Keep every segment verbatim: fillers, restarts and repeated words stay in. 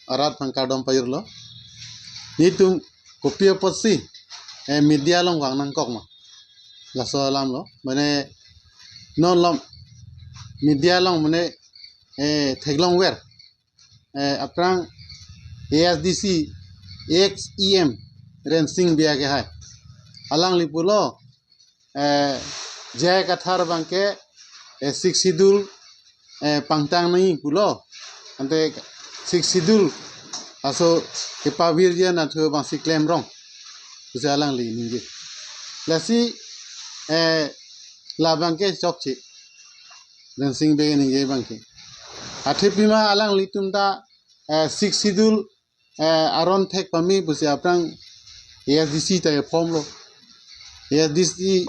arat aphan kardom pajirlo. Netum kopi apotsi, eh, media along vang nangkok ma? Laso alam lo. Mane non lo media along mane, eh, theklongver, eh, aphrang A S D C ex E M Rensing Bey akehai. Alangli pulo, eh, J I Kathar abangke, eh, Sixth Schedule, eh, pangtang nangji pulo. Ante Sixth Schedule aso kepavirji an athu abangsi klemrong pusi alangli ningje. Lasi, eh, labangke chokche. Rensing Bey ningje abangke. Athe pima alanglitum ta, eh, Sixth Schedule, eh, aron thek pame pusi aphrang A S D C ta form lo. A S D C,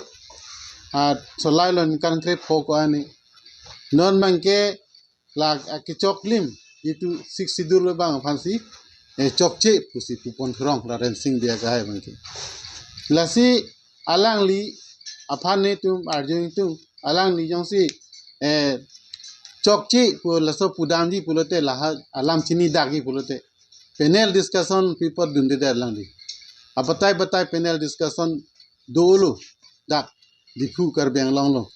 ah, solai lo ningkan kre-pho ko-an ni. Non abangke la, ah, kechoklim jitu Sixth Schedule abang aphansi, eh, chokche pusi pupon thurong ra Rensing Bey akehai abangke. Lasi alangli aphan netum arju ingtung, alangli jongsi, eh, chokche pu laso pudamji pulote, lahai alam chinidakji pulote, panel discussion pi apot dundedet alangli. Abatai batai panel discussion dolo dak Diphu Karbi Anglong lo.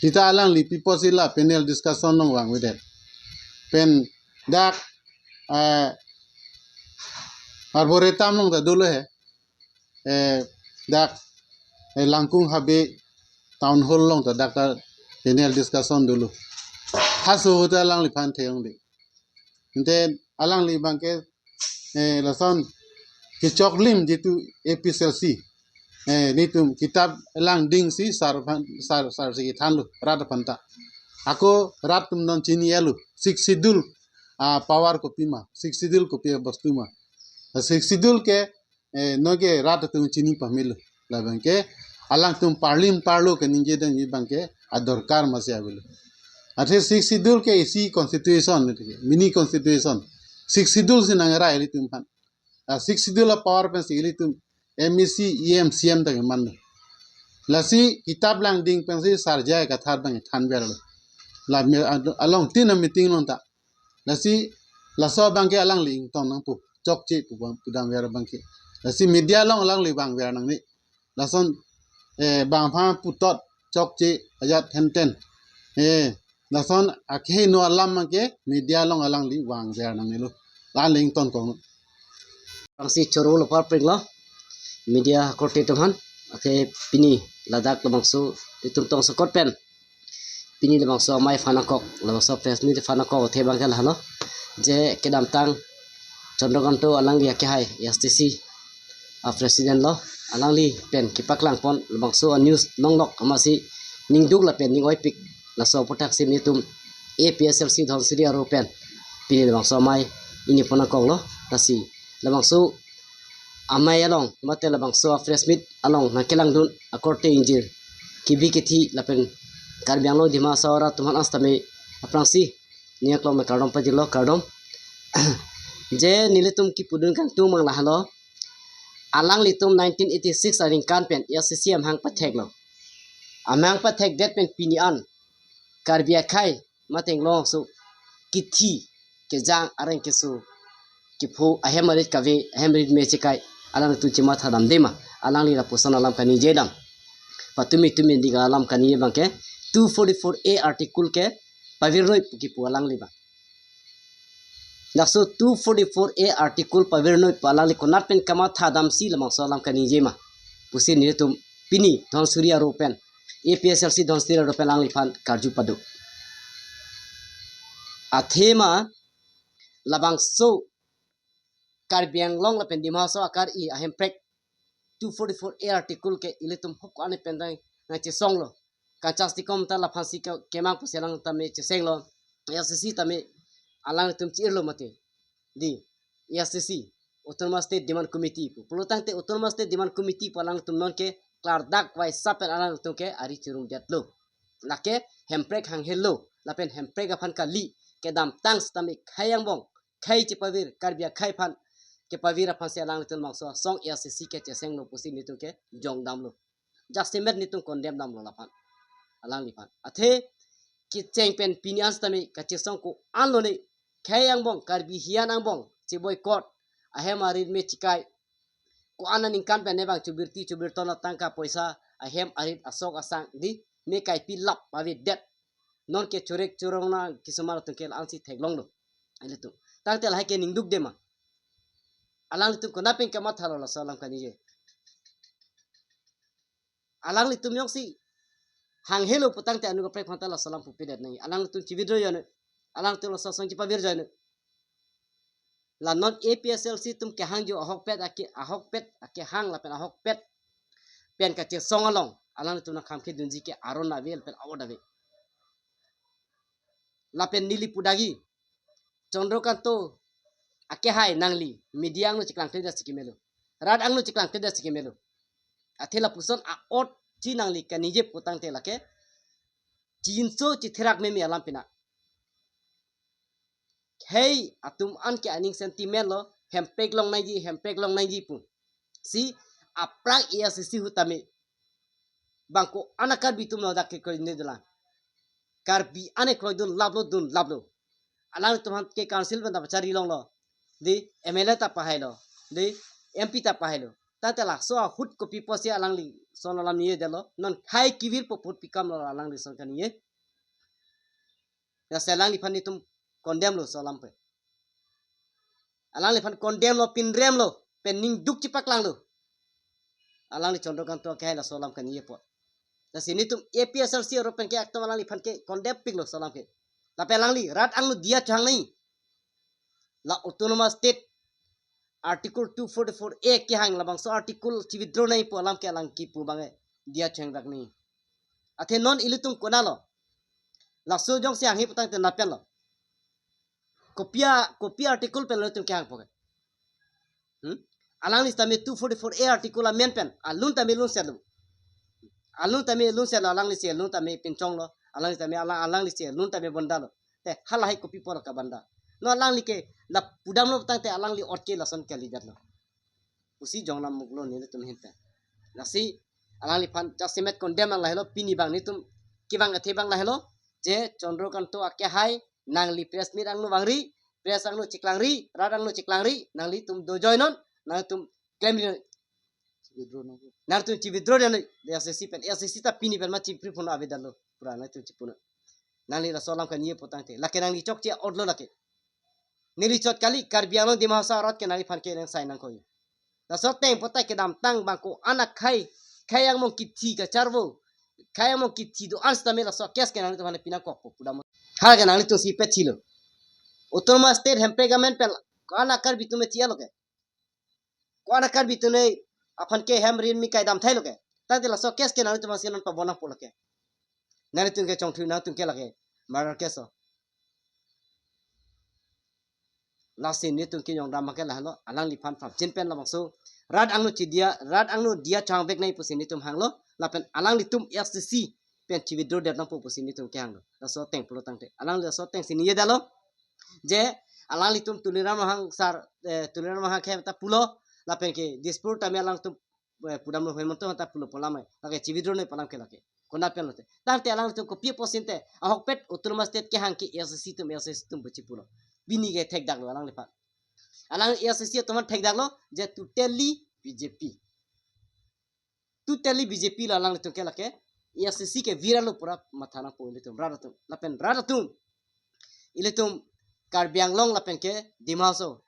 Seta alangli pi apotsi la panel discussion along vangvedet? Pen dak, eh, Arboretum along ta dolo he. Eh, dak, eh, Langkung Habe Town Hall along ta dak ta panel discussion dolo. Halaso ahut ta alangliphan theyong de. Ante alangli abangke, eh, lason kechoklim jitu A P S L C, eh, netum kitap langdingsi sar aphan, sar, sarsi kethanlo rat aphan ta. Ako rat atum non chini-etlo Sixth Schedule, ah, power kopima, Sixth Schedule kopi abostu ma. Ah, Sixth Schedule ke, eh, noke rat atum chini pamelo. Labangke alangtum parlim parlo keningje dam abangke adorkar masi avelo. Athe Sixth Schedule ke isi constitution, mini constitution. Sixth Schedule si nangrai ilitum aphan. Ah, Sixth Schedule a-power pensi ilitum M A C, E M, C M ta kemanlo. Lasi kitap langding pensi Sar J I Kathar abang thanverlo. La me-, along tin a-meeting along ta. Lasi laso abangke alangli ington nangpo, chokche pu abang, pudamver abangke. Lasi media along alangli vangver nangne. Lason, eh, bang aphan putot chokche ajat henten. Eh, lason akeheno alam abangke media along alangli vangver nangnelo. La-an le ingtonkoknon. Bangsi choro lo parpring lo. Media korte atum aphan. Ake pini ladak labangso itum tong sokot pen pini labangso amei aphan nangkok, labangso press meet aphan nangkok athe abangke lahelo. Je kedamtang Chandrakanta alangli akehai A S D C a-president lo, alangli pen kepaklangpon labangso a-news nonglok amatsi ningduk lapen ning-oipik laso aputhak si netum A P S L C Dhansiri aro pen pini labangso amei ingni pon nangkoklo. Lasi labangso amei along mate labangso a-press meet along nangkelangdun akorte ingjir kebi kethe lapen Karbi Anglong Dima Hasao arat atum aphan an setame aphrangsi ning aklong me kardom pajirlo, kardom. Je nelitum kipudun kangtung abang lahelo. Alanglitum nineteen eighty-six aningkan pen A S D C amahang patheklo. Amahang pathekdet pen pini an Karbi akhei mate Anglong aso kethe kejang areng keso kepho ahem arit kave, ahem arit me chekai, alangtum chematha damde ma? Alangli lapuson alam kaningje dam. Patumi tumi dik alam kaningje abangke two forty-four A article ke pavirnoi pu kipu alangli abang. Laso two forty-four A article pavirnoi pu alangli konat pen kamatha damsi labangso alam kaningje ma pusi nelitum pini Dhansiri aro pen, A P S L C Dhansiri aro pen alangliphan karju pado. Athema labangso Karbi Anglong lapen Dima Hasao akar-i ahemprek two forty-four A article ke ilitum hok ani pen dang nangchesonglo. Kachas tikom ta laphansi ke kemang pusi alang tame chesenglo. A S D C tame alangtum chi-irlo mate. Di, A S D C, Autonomous State Demand Committee pu. Pulotangte Autonomous State Demand Committee pu alangtum nonke klardak vai sapen alangtum ke ari chirumdetlo. Lake hemprek hanghello, lapen hemprek aphan kali, kedamtang setame khei angbong, khei chepavir, Karbi akhei aphan kepavir aphansi alangtum labangso asong A S D C ke chesenglo pusi netum ke jongdamlo. Jasemet netum condemn damlo laphan, alangliphan. Athe kecheng pen pini an setame kachesong ko-an lone khei angbong, Karbi hiyan angbong, che boycott, ahem arit me chikai. Ko-an aningkan pen ne bang chubirti chubirton atangka poisa, ahem arit asok asang di, me kaipi lap avedet. Non ke chorek chorong na kisomar atum ke la-ansi theklonglo. Ilitum. Tangte lahai ke ningduk dema. Alanglitum konat pen kamathalo laso alam kaningje. Alanglitum jongsi hanghelo putangte anu kaprek phanta laso alam pupedet nang. Alanglitum chi-withdraw joi non. Alanglitum laso asong chipavir joi non. La non A P H L C atum kehang jo ahokpet ake, ahokpet akehang lapen ahokpet pen kachesong along alanglitum nangkham kedunji ke aron ave lapen awot ave. Lapen neli pudagi, Chandrakanta akehai nangli media angno chiklangkledet si kemelo, rat angno chiklangkledet si kemelo. Athe lapuson a'ot chi nangli kaningje putangte lake chinso chitherak meme alam pina. Khei atum an ke aning sentiment lo, hemprek long nangji, hemprek long nangji pu. Si aphrang A I C C ahut tame bang ko-an a Karbi atum lo dak ke kroidunde dolang. Karbi an ke kroidun laplo, dun laplo. Alanglitum aphan ke council pen ta pachari longlo. Di M L A ta pahailo. Di M P ta pahailo. Tangte laso ahut kopi pusi alangli lason alam ningjedetlo. Non khei kevir po put pikam lo alangli lason kaningje. Lasi alangliphan netum condemn lo laso alam pen. Alangliphan condemn lo, pinrem lo, pen ningduk chipaklanglo. Alangli Chandrakanta akehai laso alam kaningje apot. Lasi netum A P H L C arlo pen ke ekdom alangliphan ke condemn piklo laso alam ke. Lapen alangli rat angno diya chohang nangji. La autonomous state Article two forty-four A kehang labangso article chi-withdraw nangji pu alam ke alang kipu abang diya chohang dak nangji. Athe non ilitum konatlo? Laso jongsi hanghe putangte konat penlo? Kopi a, kopi article pen lo itum kehangpo ke? Hmm? Alangli tame two forty-four A article amen pen alun tame lunsetlo. Alun tame lunsetlo, alangli si alun tame pinchonglo. Alangli tame alang, alangli si alun tame bandalo. Te halahai kopi apotlo kabanda? Non alangli ke la pudamlo putangte alangli ot ke lason kalidet lo pusi jonglam muklo nelitum ahin pen. Lasi alangliphan jasemet condemn nang lahelo, pini abang netum kevang athe abang lahelo, je Chandrakanta akehai nangli press meet angno vangri, press angno chiklangri, rat angno chiklangri, nanglitum dojoi non, nangtum klemri non. Withdraw nang. Nangtum chi-withdraw non, A I C C pen, A I C C ta pini pen ma chipri phone avedet lo, pura nangtum chipu non. Nangli laso alam kaningje putangte, lake nangli chokche a'ot lo lake. Neli chot kali, Karbi Anglong Dima Hasao arat ke nangliphan ke nang sai nangkok. Laso ateng putai kedamtang bang ko-an akhei, khei angbong kithi kacharvo, khei angbong kithi do-an sitame laso case ke nanglitum aphan pinangkokpo pudam. Hala ke nanglitum si pethilo. Autonomous state hemprek amen pen ko-an a Karbi atum me thi-etlo ke? Ko-an a Karbi atum aphan ke hem rin mi kaidam thailo ke? Tangte laso case ke nanglitum aphan si non pabonang pulo ke. Nanglitum ke chongthu, nangtum ke lake murder case o. Lasi netum ke jongdam abang ke lahelo, alangliphan phamchin pen labangso rat angno chidiya, rat angno diya chohang vek nangji pusi netum hanglo, lapen alanglitum A I C C pen chi-withdraw det nangpo pusi netum kehanglo. Laso ateng pulo tangte, alangli laso ateng si ningjedetlo, je alanglitum Tuliram Ronghang sar, eh, Tuliram Ronghang akehai ta pulo, lapen ke Dispur tame alangtum, eh, pudamlo, Hemanta ta pulo pu alam, lake chi-withdraw nangji pu alam ke lake. Konat penlo te? Tangte alanglitum kopi apotsi te ahokpet autonomous state kehang ke A I C C atum, A I C C atum pu chipulo? Pini ke thekdaklo alangliphan. Alang A I C C atum aphan thekdaklo je totally B J P. Totally B J P lo alanglitum ke lake. A I C C ke viralo pura matha nangpo ilitum rat atum. Lapen rat atum, ilitum Karbi Anglong lapen ke Dima Hasao,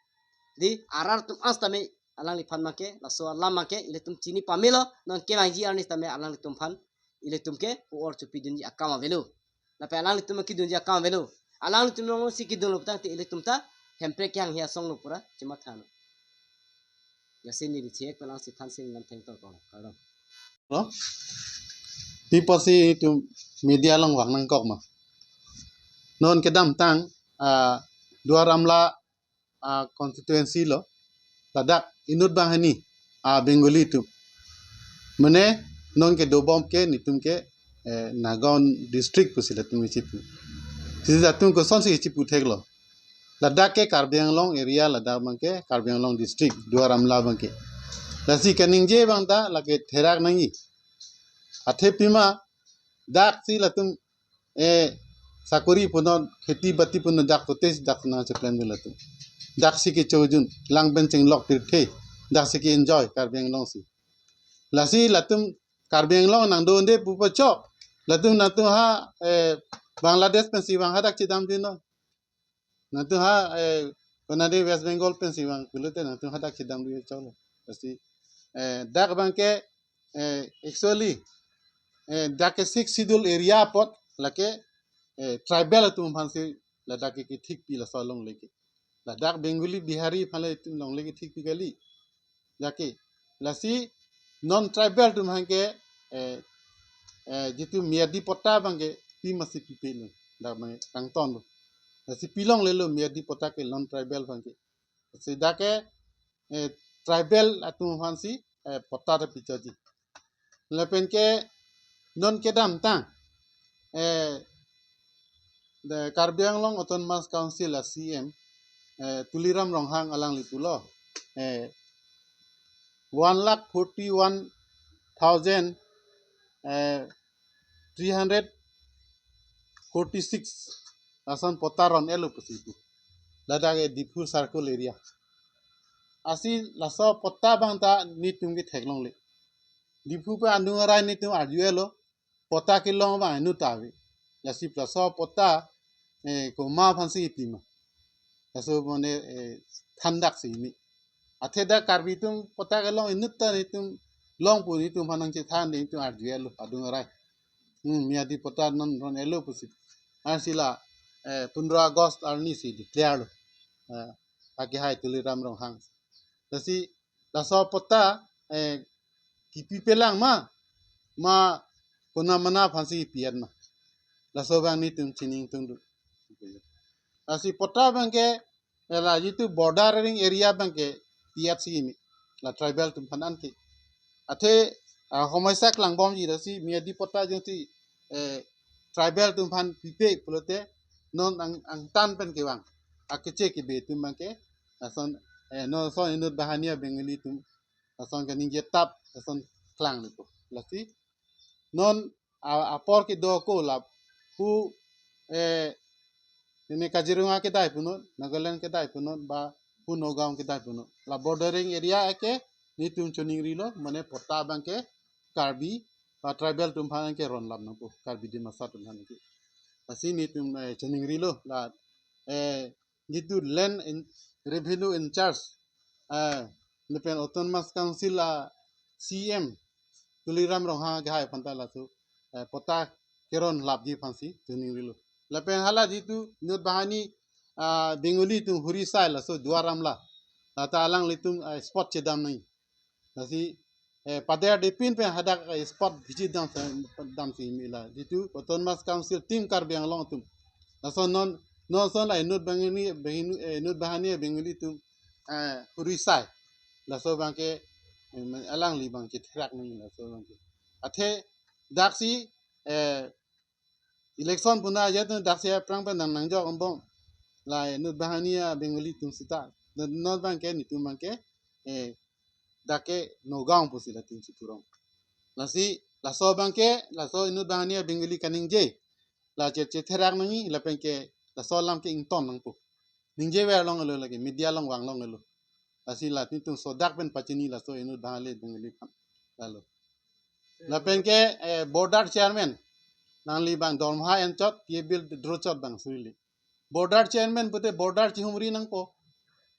di arat atum an sitame alangliphan abang ke laso alam abang ke ilitum chini pamelo, non kevangji arni sitame alanglitum aphan ilitum ke pu-or chopidunji akam avelo. Lapen alanglitum kedunji akam avelo. Alanglitum alongsi kedunlo putangte ilitum ta hemprek kehang he asong lo pura chimatha non. Lasi neli chek pelang si thansi nang thengtor kong. Kardom. Lo? Pi apotsi itum media along vang nangkok ma? Non kedamtang, ah, Duar Amla, ah, constituency lo, ladak inut banghini, ah, Bengali atum. Mane non ke dobom ke netum ke, eh, Nagaon district pusi latum chipu. Sisi latum kosonsi chipu theklo? Ladak ke Karbi Anglong area, ladak abang ke Karbi Anglong district, Duar Amla abang ke. Lasi kaningje abang ta lake therak nangji. Athe pima dak si latum, eh, sakori punon, kheti bati punon, dak kote si dak nangcheplem dun latum. Dak si kecho jun, lang pen chenglok pirthe, dak si ke-enjoy Karbi Anglong si. Lasi latum Karbi Anglong nangdunde pu pachok. Latum nangtum ha, eh, Bangladesh pensi vang hadak chedam dun non. Nangtum ha, eh, konade West Bengal pensi vang pulote nangtum hadak chedam dun choklo. Lasi, eh, dak abangke, eh, actually, eh, dak ke Sixth Schedule area apot lake, eh, tribal atum aphansi ladak ke kethikpi laso alongle ke. Ladak Bengali, Bihari aphan le itum longle kethikpi kali. Jake, lasi non-tribal atum aphan ke, eh, eh, jitu miyadi patta abangke pi masi pipe lo, dak abang kangton lo. Lasi pilonglelo miyadi patta ke non-tribal aphan ke. Lasi dak ke, eh, tribal atum aphansi, eh, patta ta pichotji. Lapen ke non kedamtang, eh, the Karbi Anglong Autonomous Council a C M, eh, Tuliram Ronghang alangli pulo, eh, one lakh forty-one thousand, eh, three hundred forty-six ason patta ron-etlo pusi pu. Ladak ke Diphu Circle area. Lasi laso patta abang ta netum ke theklongle. Diphu pen adung arai netum arju-etlo, patta kelong abang inut ta ave. Lasi laso patta, eh, komat aphansi pi ma. Laso mane, eh, thandak si ini. Athe dak Karbi atum patta kelong inut ta netum long pu netum aphan nangchethan de netum arju-etlo adung arai. Hmm, miyadi patta non ron-etlo pusi. Ansi la, eh, pondro August arni si declare lo. Eh, akehai Tuliram Ronghang. Lasi laso patta, eh, kipipelang ma, ma konat mana aphansi pi-et ma. Laso abang netum chiningtungdun. Lasi patta abangke, eh, la jitu bordering area abangke pi-et si ini. La tribal atum aphan anke. Athe, ah, homai sak langbomji lasi miyadi patta jongsi, eh, tribal atum aphan pipe pulote non ang, angtan pen kevang. Akeche kebe atum abangke, lason, eh, non ason inut banghini a Bengali atum, lason kaningje tap, lason klang nipo. Lasi, non a, apor kedo ako lapu, eh, ini Kaziranga kedai punon, Nagaland kedai punon, ba pu Nagaon kedai punon. La bordering area ake, netum choningrilo, mane patta abangke, Karbi, ba tribal atum aphan ke ronlap nangpo, Karbi Dimasa atum aphan ke. Lasi netum, eh, choningrilo, la, eh, jitu land in, revenue in charge, eh, lapen Autonomous Council a C M, Tuliram Ronghang akehai aphan ta laso, eh, patta keronlapji aphansi choningrilo. Lapen hala jitu inut banghini, ah, Bengali atum Hurisai laso Duar Amla. Lata alanglitum, ah, spot chedam nangji. Lasi, eh, pader depin pen hadak, eh, spot visit dam sa, dam si mila. Jitu Autonomous Council team Karbi Anglong atum. Laso non, non ason la inut banghini, banghini, eh, inut banghini Bengali atum, eh, Hurisai. Laso abangke, eh, alangli abangke therak nangji laso abangke. Athe, dak si, eh, election pu na jet dak si aphrang pen nang nangjok angbong. La inut banghini a Bengali atum sita. Non, non abangke netum abangke, eh, dak ke Nagaon pusi latum chipu rong. Lasi, laso abangke, laso inut banghini a Bengali kaningje. La che, chetherak nangji, lapen ke, laso alam ke ington nangpo. Ningjever longlo lake, media along vanglonglo. Lasi la netum sodak pen pachini laso inut banghini Bengali aphan. Lalo. Lapen ke, eh, border chairman. Nangli abang dormoha enchot, pay bill drochot abang surili. Border chairman pute border chihumri nangpo.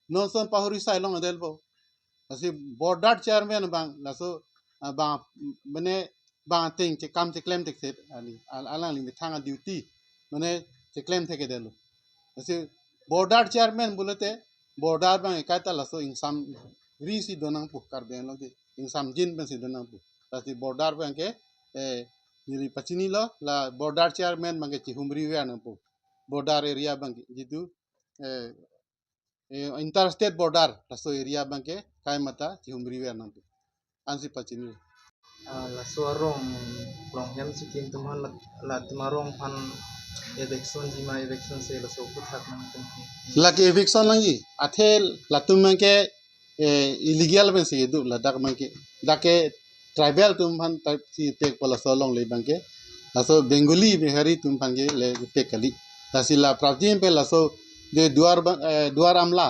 Non ason pa Hurisai along adelpo. Lasi border chairman abang, laso, ah, abang, mane abang ateng che kam cheklem thekset, ali, al-, alangli methang a duty, mane cheklem thekthedetlo. Lasi border chairman pulote, border abang ekai ta laso ingsamri si do nangpo, Karbi Anglong ke ingsamjin pensi do nangpo. Lasi border abangke, eh, neli pachinilo, la border chairman abangke chihumriver nangpo. Border area abangke, jitu, eh, eh, interstate border, laso area abangke, kaimata chihumriver nangpo. Ansi pachini. Ah, laso arong, rong hem si kim tum han la, latum arong aphan eviction ji ma, eviction si laso aphuthak nangtum. Lake eviction nangji, athe latum abangke, eh, illegal pensi do ladak abangke. Dak ke tribal atum aphan type si tekpo laso alongle abangke. Laso Bengali Bihari atum aphan ke le pek kali. Lasi la prapjin pen laso de Duar ba-, eh, Duar Amla,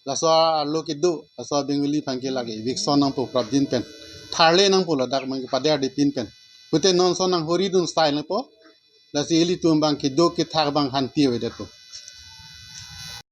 laso arlo kedo, laso Bengali aphan ke lake eviction nangpo prapjin pen. Tharle nangpo ladak abang ke pader de pin pen. Pute non ason nanghori dun style nangpo. Lasi ilitum abang kedo kethak abang hanti avedetpo.